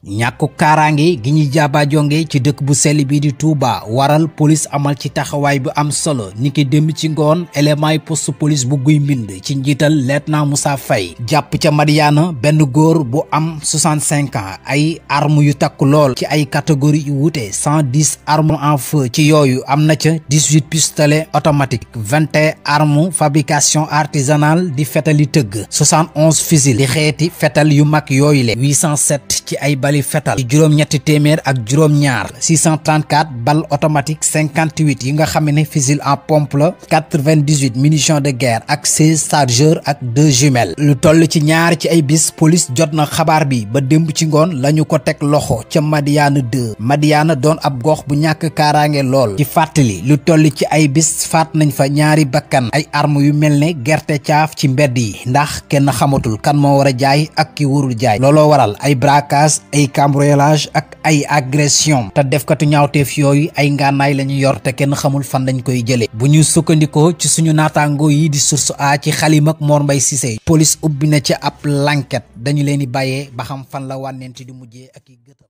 ñàkku kaaraange gi ñuy jaaba jonge ci dëkk bu sell bi di Touba waral police amal ci taxawaay bu am solo niki démb ci ngoon élément yi poste police bu Guy Mbind ci njiital lieutenant Moussa Faye jàpp ca Madiana benn góor bu am 65 ans ay armes yu takku lool ci ay catégorie yu wuute 110 armes en feu ci yooyu am na ca 18 pistolets automatiques 21 armes fabrication artisanale di fetal yi tëgg 71 fusils di xeeti fetal yu mag yooyu le 807 ci ay bali fetal ci juróom-ñetti téeméer ak juróom-ñaar 634 balles automatiques 58 yi nga xam ne fusil en pompe la 98 munitions de guerre ak 16 chargeurs ak 2 jumelles lu toll ci ñaar ci ay bis police jot na xabaar bi ba démb ci ngoon lañu ko teg loxo ca Madiana 2 Madiana doon ab gox bu ñàkk kaaraange lool ci fàttali lu toll ci ay bis faat nañ fa ñaari bakkan ay armes yu mel ne gerte caaf ci mbedd yi ndax kenn xamatul kan moo war a jaay ak ki warul jaay looloo waral ay braquage ay cambriolage ak ay agression te defkatu ñaawteef yooyu ay ngànnaay lañu yor te kenn xamul fan lañ koy jëlee bu ñu sukkandikoo ci suñu naataangoo yi di Source A ci xalima ak Mor Mbaye Cissé police ubbi na ci ab l'enquête dañu leen di bàyyee ba xam fan la wànnenti di mujjee ak i gëtam